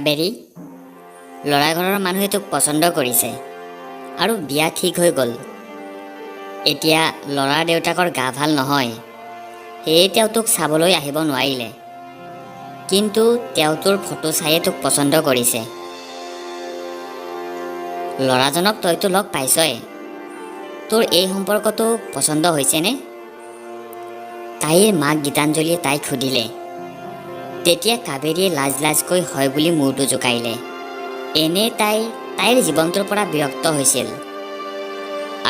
কাবেৰী, ল'ৰা ঘৰৰ মানুহে তোক পচন্দ কৰিছে আৰু বিয়া ঠিক হৈ গ'ল। এতিয়া ল'ৰাৰ দেউতাকৰ গা ভাল নহয়, সেয়ে তেওঁ তোক চাবলৈ আহিব নোৱাৰিলে। কিন্তু তেওঁ তোৰ ফটো চায়ে তোক পচন্দ কৰিছে। ল'ৰাজনক তইতো লগ পাইছই, তোৰ এই সম্পৰ্কটো পচন্দ হৈছেনে? তাইৰ মাক গীতাঞ্জলিয়ে তাইক সুধিলে। তেতিয়া কাবেৰীয়ে লাজ লাজকৈ হয় বুলি মূৰটো জোকাৰিলে। এনেই তাই তাইৰ জীৱনটোৰ পৰা বিৰক্ত হৈছিল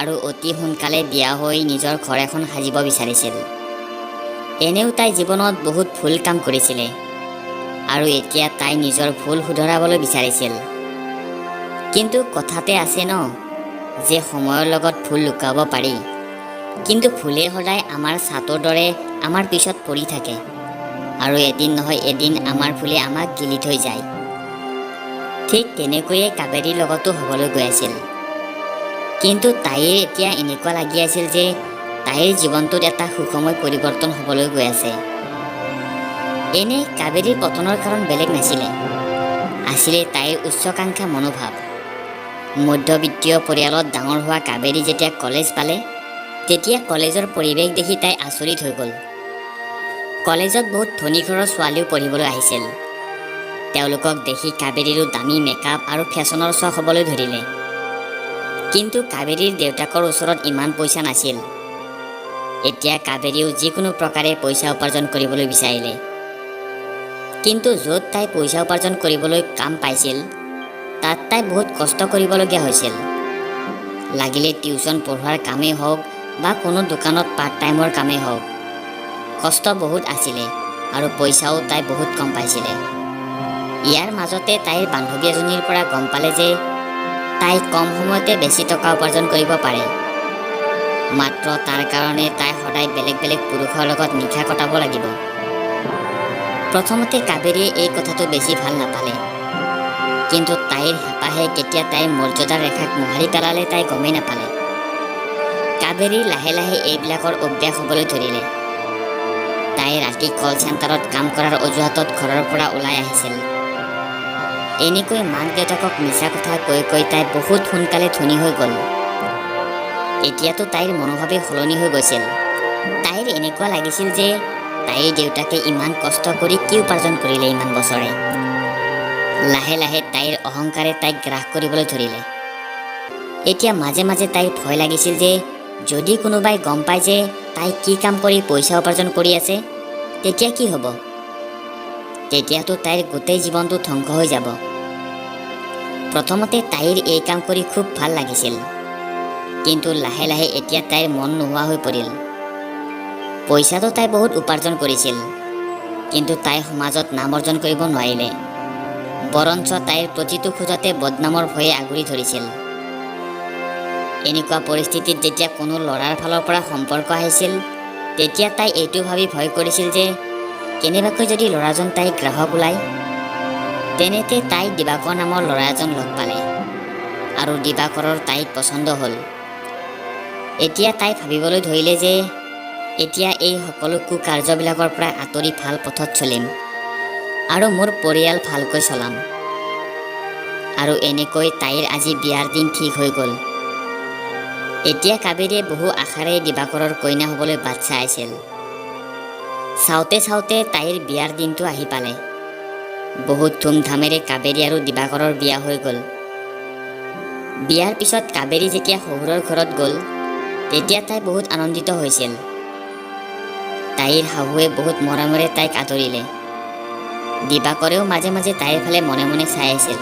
আৰু অতি সোনকালে বিয়া হৈ নিজৰ ঘৰ এখন সাজিব বিচাৰিছিল। এনেও তাই জীৱনত বহুত ভুল কাম কৰিছিলে আৰু এতিয়া তাই নিজৰ ভুল শুধৰাবলৈ বিচাৰিছিল। কিন্তু কথাতে আছে ন যে সময়ৰ লগত ভুল লুকুৱাব পাৰি, কিন্তু ভুলে সদায় আমাৰ ছাঁটোৰ দৰে আমাৰ পিছত পৰি থাকে আৰু এদিন নহয় এদিন আমাৰ ভুলে আমাক গিলি থৈ যায়। ঠিক তেনেকৈয়ে কাবেৰীৰ লগতো হ'বলৈ গৈ আছিল। কিন্তু তাইৰ এতিয়া এনেকুৱা লাগি আছিল যে তাইৰ জীৱনটোত এটা সুখময় পৰিৱৰ্তন হ'বলৈ গৈ আছে। এনেই কাবেৰীৰ পতনৰ কাৰণ বেলেগ নাছিলে, আছিলে তাইৰ উচ্চাকাংক্ষা মনোভাৱ। মধ্যবিত্তীয় পৰিয়ালত ডাঙৰ হোৱা কাবেৰী যেতিয়া কলেজ পালে, তেতিয়া কলেজৰ পৰিৱেশ দেখি তাই আচৰিত হৈ গ'ল। কলেজত বহুত ধনী ঘৰৰ ছোৱালীও পঢ়িবলৈ আহিছিল। তেওঁলোকক দেখি কাবেৰীৰো দামী মেকআপ আৰু ফেশ্বনৰ চখ হ'বলৈ ধৰিলে। কিন্তু কাবেৰীৰ দেউতাকৰ ওচৰত ইমান পইচা নাছিল। এতিয়া কাবেৰীও যিকোনো প্ৰকাৰে পইচা উপাৰ্জন কৰিবলৈ বিচাৰিলে। কিন্তু য'ত তাই পইচা উপাৰ্জন কৰিবলৈ কাম পাইছিল, তাত তাই বহুত কষ্ট কৰিবলগীয়া হৈছিল। লাগিলে টিউচন পঢ়োৱাৰ কামেই হওক বা কোনো দোকানত পাৰ্ট টাইমৰ কামেই হওক, কষ্ট বহুত আছিলে আৰু পইচাও তাই বহুত কম পাইছিলে। ইয়াৰ মাজতে তাইৰ বান্ধৱী এজনীৰ পৰা গম পালে যে তাই কম সময়তে বেছি টকা উপাৰ্জন কৰিব পাৰে। মাত্ৰ তাৰ কাৰণে তাই সদায় বেলেগ বেলেগ পুৰুষৰ লগত নিশা কটাব লাগিব। প্ৰথমতে কাবেৰীয়ে এই কথাটো বেছি ভাল নাপালে। কিন্তু তাইৰ হেঁপাহে কেতিয়া তাইৰ মৰ্যাদাৰ ৰেখাক মোহাৰি পেলালে, তাই গমেই নাপালে। কাবেৰীৰ লাহে লাহে এইবিলাকৰ অভ্যাস হ'বলৈ ধৰিলে। তাই ৰাতি কল চেণ্টাৰত কাম কৰাৰ অজুহাতত ঘৰৰ পৰা ওলাই আহিছিল। এনেকৈ মাক দেউতাকক মিছা কথা কৈ কৈ তাই বহুত সোনকালে ধনী হৈ গ'ল। এতিয়াতো তাইৰ মনোভাৱেই সলনি হৈ গৈছিল। তাইৰ এনেকুৱা লাগিছিল যে তাইৰ দেউতাকে ইমান কষ্ট কৰি কি উপাৰ্জন কৰিলে ইমান বছৰে? লাহে লাহে তাইৰ অহংকাৰে তাইক গ্ৰাস কৰিবলৈ ধৰিলে। এতিয়া মাজে মাজে তাইৰ ভয় লাগিছিল যে যদি কোনোবাই গম পায় যে তাই কি কাম কৰি পইচা উপাৰ্জন কৰি আছে, তেতিয়া কি হ'ব? তেতিয়াতো তাইৰ গোটেই জীৱনটো ধ্বংস হৈ যাব। প্ৰথমতে তাইৰ এই কাম কৰি খুব ভাল লাগিছিল। কিন্তু লাহে লাহে এতিয়া তাইৰ মন নোহোৱা হৈ পৰিল। পইচাটো তাই বহুত উপাৰ্জন কৰিছিল, কিন্তু তাই সমাজত নাম অৰ্জন কৰিব নোৱাৰিলে। বৰঞ্চ তাইৰ প্ৰতিটো খোজতে বদনামৰ ভয়ে আগুৰি ধৰিছিল। এনেকুৱা পৰিস্থিতিত যেতিয়া কোনো ল'ৰাৰ ফালৰ পৰা সম্পৰ্ক আহিছিল, তেতিয়া তাই এইটো ভাবি ভয় কৰিছিল যে কেনেবাকৈ যদি ল'ৰাজন তাইৰ গ্ৰাহক ওলায়। তেনেতে তাই দিবাকৰ নামৰ ল'ৰা এজন লগ পালে আৰু দিবাকৰৰ তাইক পচন্দ হ'ল। এতিয়া তাই ভাবিবলৈ ধৰিলে যে এতিয়া এই সকলো কুকাৰ্যবিলাকৰ পৰা আঁতৰি ভাল পথত চলিম আৰু মোৰ পৰিয়াল ভালকৈ চলাম। আৰু এনেকৈ তাইৰ আজি বিয়াৰ দিন ঠিক হৈ গ'ল। এতিয়া কাবেৰীয়ে বহু আশাৰে দিবাকৰৰ কইনা হ'বলৈ বাট চাই আছিল। চাওঁতে চাওঁতে তাইৰ বিয়াৰ দিনটো আহি পালে। বহুত ধুমধামেৰে কাবেৰী আৰু দিবাকৰৰ বিয়া হৈ গ'ল। বিয়াৰ পিছত কাবেৰী যেতিয়া শহুৰৰ ঘৰত গ'ল, তেতিয়া তাই বহুত আনন্দিত হৈছিল। তাইৰ শাহুৱে বহুত মৰমেৰে তাইক আদৰিলে। দিবাকৰেও মাজে মাজে তাইৰ ফালে মনে মনে চাই আছিল।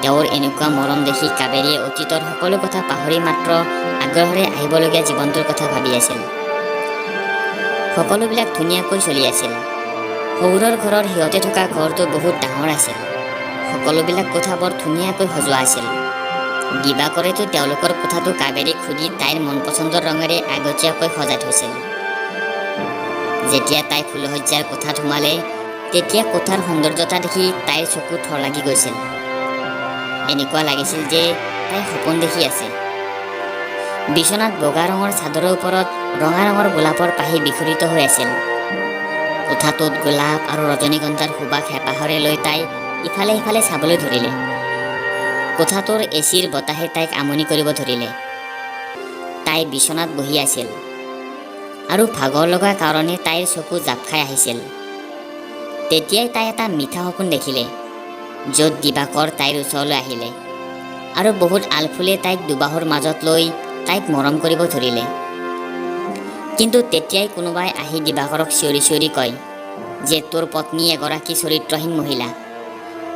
তেওঁৰ এনেকুৱা মৰম দেখি কাবেৰীয়ে অতীতৰ সকলো কথা পাহৰি মাত্ৰ আগ্ৰহেৰে আহিবলগীয়া জীৱনটোৰ কথা ভাবি আছিল। সকলোবিলাক ধুনীয়াকৈ চলি আছিল। শহুৰৰ ঘৰৰ সিহঁতে থকা ঘৰটো বহুত ডাঙৰ আছিল। সকলোবিলাক কোঠা বৰ ধুনীয়াকৈ সজোৱা আছিল। দিবাকৰেতো তেওঁলোকৰ কোঠাটো কাবেৰীক সুধি তাইৰ মন পচন্দৰ ৰঙেৰে আগতীয়াকৈ সজাই থৈছিল। যেতিয়া তাই ফুলশয্যাৰ কোঠাত সোমালে, তেতিয়া কোঠাৰ সৌন্দৰ্যতা দেখি তাইৰ চকু থৰ লাগি গৈছিল। এনেকুৱা লাগিছিল যে তাই সপোন দেখি আছে। বিচনাত বগা ৰঙৰ চাদৰৰ ওপৰত ৰঙা ৰঙৰ গোলাপৰ পাহি বিখৰিত হৈ আছিল। কোঠাটোত গোলাপ আৰু ৰজনীগন্ধাৰ সুবাস হেঁপাহৰে লৈ তাই ইফালে সিফালে চাবলৈ ধৰিলে। কোঠাটোৰ এচিৰ বতাহে তাইক আমনি কৰিব ধৰিলে। তাই বিচনাত বহি আছিল আৰু ভাগৰ লগা কাৰণে তাইৰ চকু জাপ খাই আহিছিল। তেতিয়াই তাই এটা মিঠা সপোন দেখিলে, য'ত দিবাকৰ তাইৰ ওচৰলৈ আহিলে আৰু বহুত আলফুলে তাইক দুবাহুৰ মাজত লৈ তাইক মৰম কৰিব ধৰিলে। কিন্তু তেতিয়াই কোনোবাই আহি দিবাকৰক চিঞৰি চিঞৰি কয় যে তোৰ পত্নী এগৰাকী চৰিত্ৰহীন মহিলা,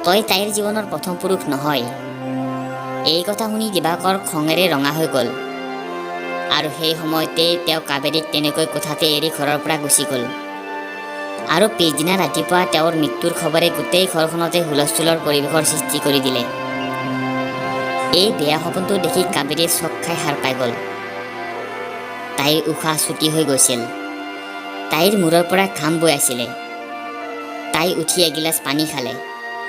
তই তাইৰ জীৱনৰ প্ৰথম পুৰুষ নহয়। এই কথা শুনি দিবাকৰ খঙেৰে ৰঙা হৈ গ'ল আৰু সেই সময়তেই তেওঁ কাবেৰীক তেনেকৈ কোঠাতে এৰি ঘৰৰ পৰা গুচি গ'ল। আৰু পিছদিনা ৰাতিপুৱা তেওঁৰ মৃত্যুৰ খবৰে গোটেই ঘৰখনতে হুলস্থুলৰ পৰিৱেশৰ সৃষ্টি কৰি দিলে। এই বেয়া সপোনটো দেখি কাবেৰীয়ে চক খাই সাৰ পাই গ'ল। তাইৰ উশাহ চুটি হৈ গৈছিল। তাইৰ মূৰৰ পৰা ঘাম বৈ আছিলে। তাই উঠি এগিলাচ পানী খালে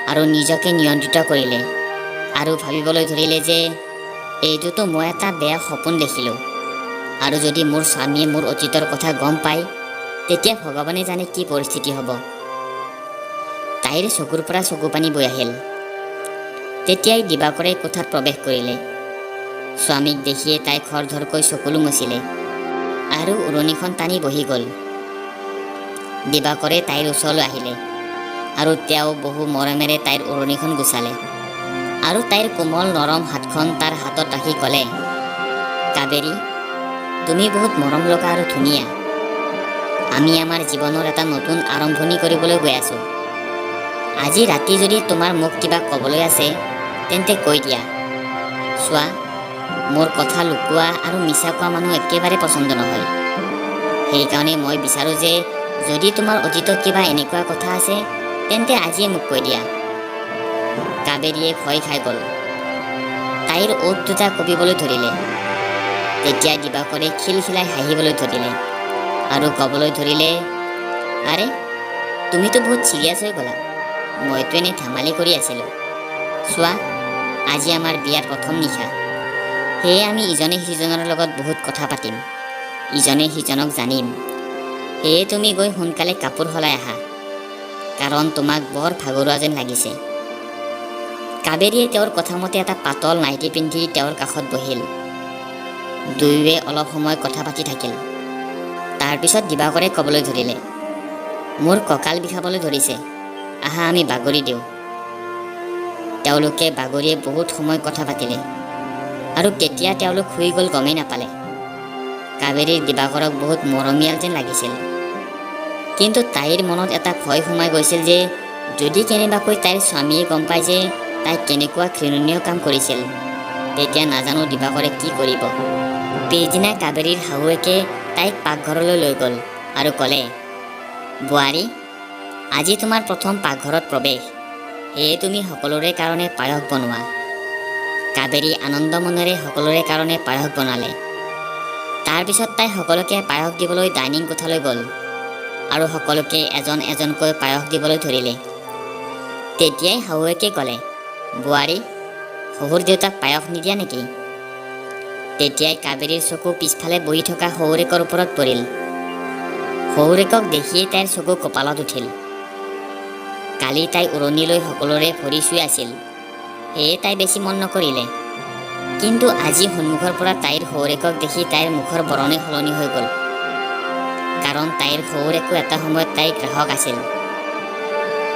আৰু নিজকে নিয়ন্ত্ৰিত কৰিলে আৰু ভাবিবলৈ ধৰিলে যে এইটোতো মই এটা বেয়া সপোন দেখিলোঁ আৰু যদি মোৰ স্বামীয়ে মোৰ অতীতৰ কথা গম পায়, তেতিয়া ভগৱানে জানে কি পৰিস্থিতি হ'ব। তাইৰ চকুৰ পৰা চকু পানী বৈ আহিল। তেতিয়াই দিবাকৰে কোঠাত প্ৰৱেশ কৰিলে। স্বামীক দেখিয়ে তাই খৰধৰকৈ চকুলো মচিলে আৰু উৰণিখন টানি বহি গ'ল। দিবাকৰে তাইৰ ওচৰলৈ আহিলে আৰু তেওঁ বহু মৰমেৰে তাইৰ উৰণিখন গুচালে আৰু তাইৰ কোমল নৰম হাতখন তাৰ হাতত ৰাখি ক'লে, "কাবেৰী, তুমি বহুত মৰম লগা আৰু ধুনীয়া। আমি আমাৰ জীৱনৰ এটা নতুন আৰম্ভণি কৰিবলৈ গৈ আছোঁ। আজি ৰাতি যদি তোমাৰ মোক কিবা ক'বলৈ আছে, তেন্তে কৈ দিয়া। চোৱা, মোৰ কথা লুকোৱা আৰু মিছা কোৱা মানুহ একেবাৰে পচন্দ নহয়। সেইকাৰণে মই বিচাৰোঁ যে যদি তোমাৰ অতীতত কিবা এনেকুৱা কথা আছে, তেন্তে আজিয়ে মোক কৈ দিয়া।" কাবেৰীয়ে ভয় খাই গ'ল। তাইৰ ওঁঠ দুটা কঁপিবলৈ ধৰিলে। তেতিয়া দিবাকৰে খিলখিলাই হাঁহিবলৈ ধৰিলে আৰু ক'বলৈ ধৰিলে, "আৰে, তুমিতো বহুত চিৰিয়াছ হৈ গ'লা। মইতো এনেই ধেমালি কৰি আছিলোঁ। চোৱা, আজি আমাৰ বিয়াৰ প্ৰথম নিশা। সেয়ে আমি ইজনে সিজনৰ লগত বহুত কথা পাতিম, ইজনে সিজনক জানিম। সেয়ে তুমি গৈ সোনকালে কাপোৰ সলাই আহা, কাৰণ তোমাক বৰ ভাগৰুৱা যেন লাগিছে।" কাবেৰীয়ে তেওঁৰ কথামতে এটা পাতল নাইটি পিন্ধি তেওঁৰ কাষত বহিল। দুয়োৱে অলপ সময় কথা পাতি থাকিল। তাৰপিছত দিবাকৰে ক'বলৈ ধৰিলে, "মোৰ কঁকাল বিষাবলৈ ধৰিছে, আহা আমি বাগৰি দিওঁ।" তেওঁলোকে বাগৰিয়ে বহুত সময় কথা পাতিলে আৰু কেতিয়া তেওঁলোক শুই গ'ল গমেই নাপালে। কাবেৰীৰ দিবাকৰক বহুত মৰমীয়াল যেন লাগিছিল। কিন্তু তাইৰ মনত এটা ভয় সোমাই গৈছিল যে যদি কেনেবাকৈ তাইৰ স্বামীয়ে গম পায় যে তাই কেনেকুৱা ঘৃণনীয় কাম কৰিছিল, তেতিয়া নাজানো দিবাকৰে কি কৰিব। পিছদিনা কাবেৰীৰ শাহুৱেকে তাইক পাকঘৰলৈ লৈ গ'ল আৰু ক'লে, "বোৱাৰী, আজি তোমাৰ প্ৰথম পাকঘৰত প্ৰৱেশ। সেয়ে তুমি সকলোৰে কাৰণে পায়স বনোৱা।" কাবেৰী আনন্দ মনেৰে সকলোৰে কাৰণে পায়স বনালে। তাৰপিছত তাই সকলোকে পায়স দিবলৈ ডাইনিং কোঠালৈ গ'ল আৰু সকলোকে এজন এজনকৈ পায়স দিবলৈ ধৰিলে। তেতিয়াই শাহুৱেকে ক'লে, "বোৱাৰী, শহুৰ দেউতাক পায়স নিদিয়া নেকি?" তেতিয়াই কাবেৰীৰ চকু পিছফালে বহি থকা শহুৰেকৰ ওপৰত পৰিল। শহুৰেকক দেখিয়েই তাইৰ চকু কপালত উঠিল। কালি তাই উৰণি লৈ সকলোৰে ভৰি চুই আছিল, সেয়ে তাই বেছি মন নকৰিলে। কিন্তু আজি সন্মুখৰ পৰা তাইৰ শহুৰেকক দেখি তাইৰ মুখৰ বৰণেই সলনি হৈ গ'ল, কাৰণ তাইৰ শহুৰেকো এটা সময়ত তাইৰ গ্ৰাহক আছিল।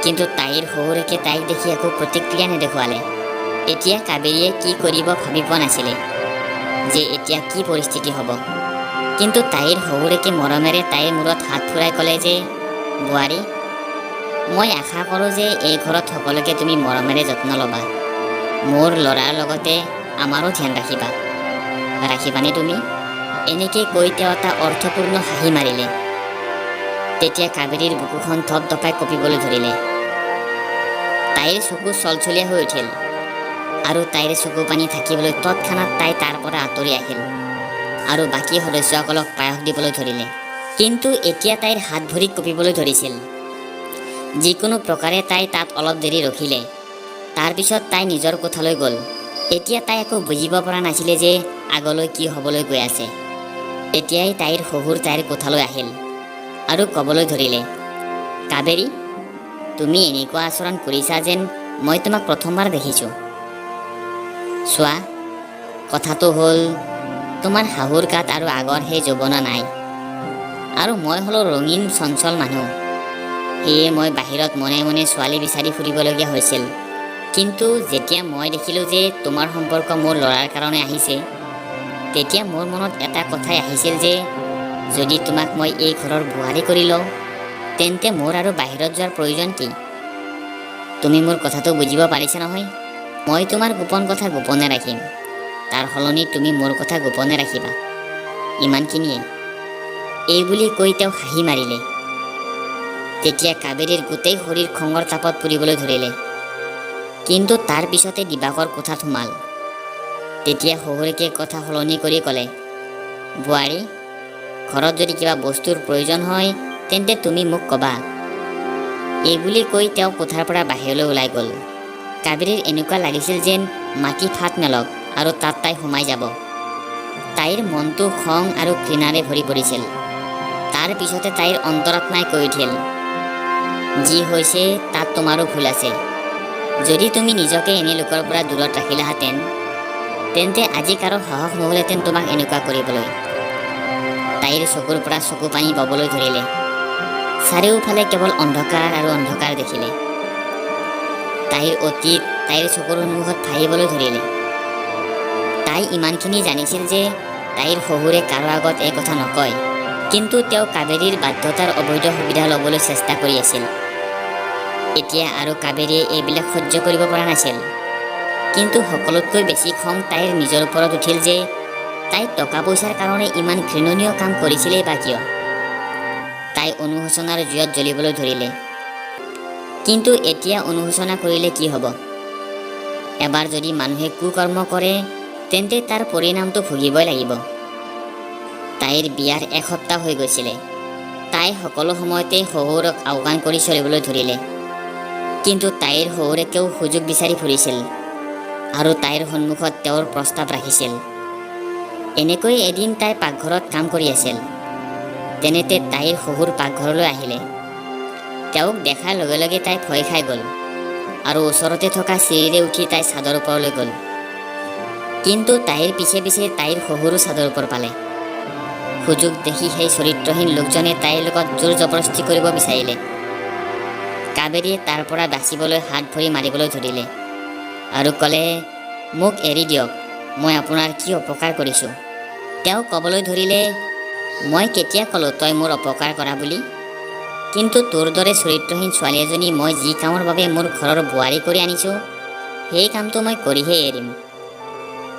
কিন্তু তাইৰ শহুৰেকে তাইক দেখি একো প্ৰতিক্ৰিয়া নেদেখুৱালে। এতিয়া কাবেৰীয়ে কি কৰিব ভাবি পোৱা নাছিলে যে এতিয়া কি পৰিস্থিতি হ'ব। কিন্তু তাইৰ শহুৰেকে মৰমেৰে তাইৰ মূৰত হাত ফুৰাই ক'লে যে বোৱাৰী, মই আশা কৰোঁ যে এই ঘৰত সকলোকে তুমি মৰমেৰে যত্ন ল'বা। মোৰ ল'ৰাৰ লগতে আমাৰো ধ্যান ৰাখিবা। ৰাখিবানে তুমি? এনেকৈ কৈ তেওঁ এটা অৰ্থপূৰ্ণ হাঁহি মাৰিলে। তেতিয়া কাবেৰীৰ বুকুখন ধপ ধপাই কঁপিবলৈ ধৰিলে। তাইৰ চকু চলচলীয়া হৈ উঠিল আৰু তাইৰ চকু পানী ঢাকিবলৈ তৎক্ষণাত তাই তাৰ পৰা আঁতৰি আহিল আৰু বাকী সদস্যসকলক পায়স দিবলৈ ধৰিলে। কিন্তু এতিয়া তাইৰ হাত ভৰি কঁপিবলৈ ধৰিছিল। যিকোনো প্ৰকাৰে তাই তাত অলপ দেৰি ৰখিলে। তাৰপিছত তাই নিজৰ কোঠালৈ গ'ল। এতিয়া তাই একো বুজিব পৰা নাছিলে যে আগলৈ কি হ'বলৈ গৈ আছে। তেতিয়াই তাইৰ শহুৰ তাইৰ কোঠালৈ আহিল আৰু ক'বলৈ ধৰিলে, "কাবেৰী, তুমি এনেকুৱা আচৰণ কৰিছা যেন মই তোমাক প্ৰথমবাৰ দেখিছোঁ। চোৱা, কথাটো হ'ল তোমাৰ শাহুৰ গাত আৰু আগৰ সেই যৌৱনা নাই আৰু মই হ'লো ৰঙীন চঞ্চল মানুহ। সেয়ে মই বাহিৰত মনে মনে ছোৱালী বিচাৰি ফুৰিবলগীয়া হৈছিল। কিন্তু যেতিয়া মই দেখিলোঁ যে তোমাৰ সম্পৰ্ক মোৰ ল'ৰাৰ কাৰণে আহিছে, তেতিয়া মোৰ মনত এটা কথাই আহিছিল যে যদি তোমাক মই এই ঘৰৰ বোৱাৰী কৰি লওঁ, তেন্তে মোৰ আৰু বাহিৰত যোৱাৰ প্ৰয়োজন কি? তুমি মোৰ কথাটো বুজিব পাৰিছা নহয়? মই তোমাৰ গোপন কথা গোপনে ৰাখিম, তাৰ সলনি তুমি মোৰ কথা গোপনে ৰাখিবা, ইমানখিনিয়ে। এই বুলি কৈ তেওঁ হাঁহি মাৰিলে। তেতিয়া কাবেৰীৰ গোটেই শৰীৰ খঙৰ তাপত পুৰিবলৈ ধৰিলে। কিন্তু তাৰ পিছতে দিবাকৰ কোঠাত সোমাল। তেতিয়া শহুৰেকে কথা সলনি কৰি ক'লে, বোৱাৰী, ঘৰত যদি কিবা বস্তুৰ প্ৰয়োজন হয় তেন্তে তুমি মোক ক'বা। এই বুলি কৈ তেওঁ কোঠাৰ পৰা বাহিৰলৈ ওলাই গ'ল। কাবেৰীৰ এনেকুৱা লাগিছিল যেন মাটি ফাট মেলক আৰু তাত তাই সোমাই যাব। তাইৰ মনটো খং আৰু ঘৃণাৰে ভৰি পৰিছিল। তাৰ পিছতে তাইৰ অন্তৰাত্মাই কৈ উঠিল, যি হৈছে তাত তোমাৰো ভুল আছে। যদি তুমি নিজকে এনে লোকৰ পৰা দূৰত ৰাখিলাহেঁতেন, তেন্তে আজি কাৰো সাহস নহ'লহেঁতেন তোমাক এনেকুৱা কৰিবলৈ। তাইৰ চকুৰ পৰা চকু পানী ববলৈ ধৰিলে। চাৰিওফালে কেৱল অন্ধকাৰ আৰু অন্ধকাৰ দেখিলে। তাইৰ অতীত তাইৰ চকুৰ সন্মুখত ভাহিবলৈ ধৰিলে। তাই ইমানখিনি জানিছিল যে তাইৰ শহুৰে কাৰো আগত এই কথা নকয়, কিন্তু তেওঁ কাবেৰীৰ বাধ্যতাৰ অবৈধ সুবিধা ল'বলৈ চেষ্টা কৰি আছিল। এতিয়া আৰু কাবেৰীয়ে এইবিলাক সহ্য কৰিব পৰা নাছিল। কিন্তু সকলোতকৈ বেছি খং তাইৰ নিজৰ ওপৰত উঠিল যে তাই টকা পইচাৰ কাৰণে ইমান ঘৃণনীয় কাম কৰিছিলেই বা কিয়। তাই অনুশোচনাৰ জুইত জ্বলিবলৈ ধৰিলে। কিন্তু এতিয়া অনুশোচনা কৰিলে কি হ'ব? এবাৰ যদি মানুহে কুকৰ্ম কৰে, তেন্তে তাৰ পৰিণামটো ভুগিবই লাগিব। তাইৰ বিয়াৰ এসপ্তাহ হৈ গৈছিলে। তাই সকলো সময়তে শহুৰক আওকাণ কৰি চলিবলৈ ধৰিলে। কিন্তু তাইৰ শহুৰেকেও সুযোগ বিচাৰি ফুৰিছিল আৰু তাইৰ সন্মুখত তেওঁৰ প্ৰস্তাৱ ৰাখিছিল। এনেকৈ এদিন তাই পাকঘৰত কাম কৰি আছিল। তেনেতে তাইৰ শহুৰ পাকঘৰলৈ আহিলে। তেওঁক দেখাৰ লগে লগে তাই ভয় খাই গ'ল আৰু ওচৰতে থকা চিৰিৰে উঠি তাই চাদৰ ওপৰলৈ গ'ল। কিন্তু তাইৰ পিছে পিছে তাইৰ শহুৰো চাদৰ ওপৰ পালে। সুযোগ দেখি সেই চৰিত্ৰহীন লোকজনে তাইৰ লগত জোৰ জবৰদস্তি কৰিব বিচাৰিলে। কাবেৰীয়ে তাৰ পৰা বাচিবলৈ হাত ভৰি মাৰিবলৈ ধৰিলে আৰু ক'লে, মোক এৰি দিয়ক, মই আপোনাৰ কি অপকাৰ কৰিছোঁ? তেওঁ ক'বলৈ ধৰিলে, মই কেতিয়া ক'লোঁ তই মোৰ অপকাৰ কৰা বুলি? কিন্তু তোৰ দৰে চৰিত্ৰহীন ছোৱালী এজনী মই যি কামৰ বাবে মোৰ ঘৰৰ বোৱাৰী কৰি আনিছোঁ, সেই কামটো মই কৰিহে এৰিম।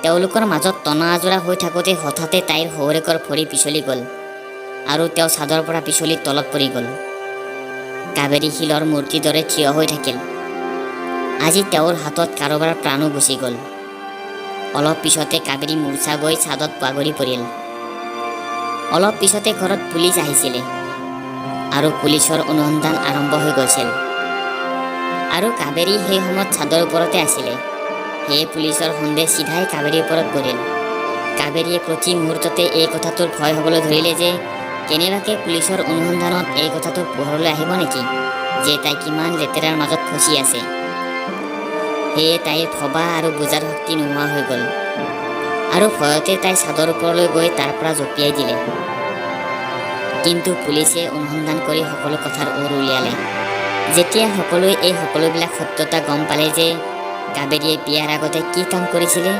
তেওঁলোকৰ মাজত টনা আজোৰা হৈ থাকোঁতে হঠাতে তাইৰ শহুৰেকৰ ভৰি পিছলি গ'ল আৰু তেওঁ চাদৰ পৰা পিছলি তলত পৰি গ'ল। কাবেৰী শিলৰ মূৰ্তিৰ দৰে থিয় হৈ থাকিল। আজি তেওঁৰ হাতত কাৰোবাৰ প্ৰাণো গুচি গ'ল। অলপ পিছতে কাবেৰী মূৰ্ছা গৈ চাদত বাগৰি পৰিল। অলপ পিছতে ঘৰত পুলিচ আহিছিলে আৰু পুলিচৰ অনুসন্ধান আৰম্ভ হৈ গৈছিল। আৰু কাবেৰী সেই সময়ত চাদৰ ওপৰতে আছিলে। সেয়ে পুলিচৰ সন্দেহ চিধাই কাবেৰীৰ ওপৰত পৰিল। কাবেৰীয়ে প্ৰতি মুহূৰ্ততে এই কথাটোৰ ভয় হ'বলৈ ধৰিলে যে কেনেবাকৈ পুলিচৰ অনুসন্ধানত এই কথাটো পোহৰলৈ আহিব নেকি যে তাই কিমান লেতেৰাৰ মাজত ফচি আছে। সেয়ে তাইৰ ভবা আৰু বুজাৰ শক্তি নোহোৱা হৈ গ'ল আৰু ভয়তে তাই চাদৰ ওপৰলৈ গৈ তাৰ পৰা জঁপিয়াই দিলে। কিন্তু পুলিচে অনুসন্ধান কৰি সকলো কথাৰ ওৰ উলিয়ালে। যেতিয়া সকলোৱে এই সকলোবিলাক সত্যতা গম পালে যে কাবেৰীয়ে বিয়াৰ আগতে কি কাম কৰিছিলে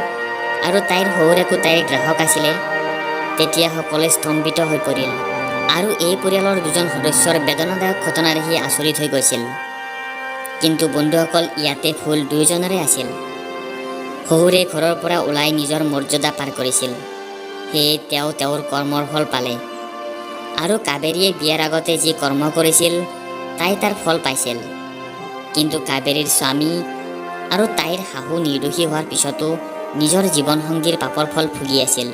আৰু তাইৰ শহুৰেকো তাইৰ গ্ৰাহক আছিলে, তেতিয়া সকলোৱে স্তম্ভিত হৈ পৰিল আৰু এই পৰিয়ালৰ দুজন সদস্যৰ বেদনাদায়ক ঘটনা দেখি আচৰিত হৈ গৈছিল। কিন্তু বন্ধুসকল, ইয়াতে ভুল দুয়োজনৰে আছিল। শহুৰে ঘৰৰ পৰা ওলাই নিজৰ মৰ্যাদা পাৰ কৰিছিল, সেয়ে তেওঁ তেওঁৰ কৰ্মৰ ফল পালে। আৰু কাবেৰীয়ে বিয়াৰ আগতে যি কৰ্ম কৰিছিল, তাই তাৰ ফল পাইছিল। কিন্তু কাবেৰীৰ স্বামী আৰু তাইৰ শাহু নিৰ্দোষী হোৱাৰ পিছতো নিজৰ জীৱনসংগীৰ পাপৰ ফল ভুগি আছিল।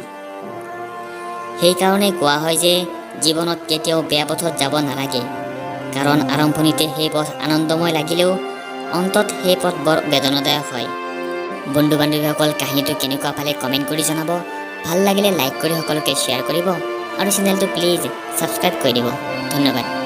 সেইকাৰণে কোৱা হয় যে জীৱনত কেতিয়াও বেয়া পথত যাব নালাগে, কাৰণ আৰম্ভণিতে সেই পথ আনন্দময় লাগিলেও অন্তত সেই পথ বৰ বেদনাদায়ক হয়। বন্ধু বান্ধৱীসকল, কাহিনীটো কেনেকুৱা পালে কমেণ্ট কৰি জনাব। ভাল লাগিলে লাইক কৰি সকলোকে শ্বেয়াৰ কৰিব আৰু চেনেলটো প্লিজ ছাবস্ক্ৰাইব কৰি দিব। ধন্যবাদ।